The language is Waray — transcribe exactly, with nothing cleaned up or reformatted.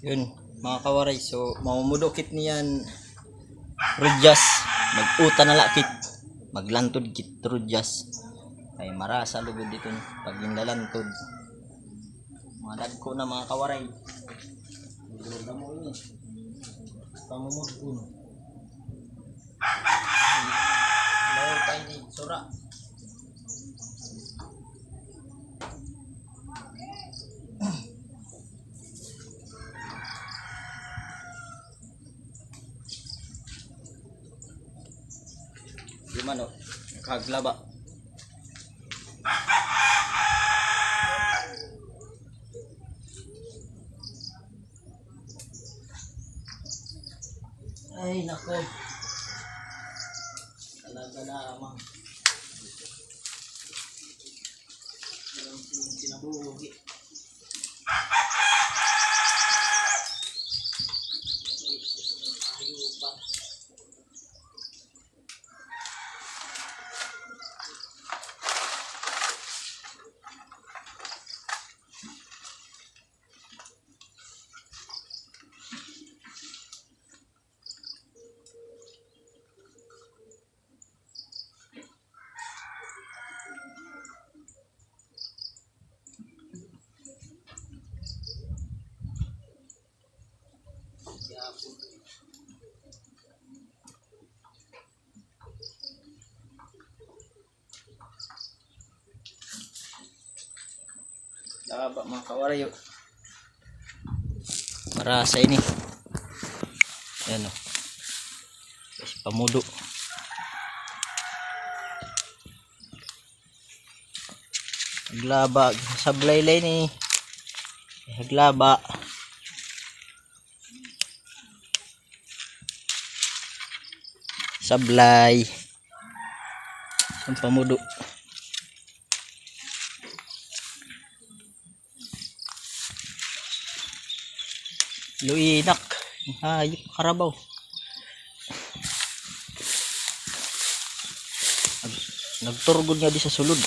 Yun, mga kawaray, so mamumudo kit niyan rudyas, mag-uta na la kit, maglantod kit rudyas. Kay marasa lugod dito pag ginlalantod. Mga dagko na, mga kawaray. Damo ini. Pamumudkon. Layo pa ini, sura. Di man, oh. Nakaglaba. Ay, nako. Talaga lamang. Walang kinabuhi. Laba, mga kawaray, oh. Marasa ini. Ayan, oh. Tapos pamudo. Haglaba, sablay la ini. Haglaba. Sablay. An pamudo. Luinak. Hayop, karabaw. Nag-, nagturgod nga di sa sulod.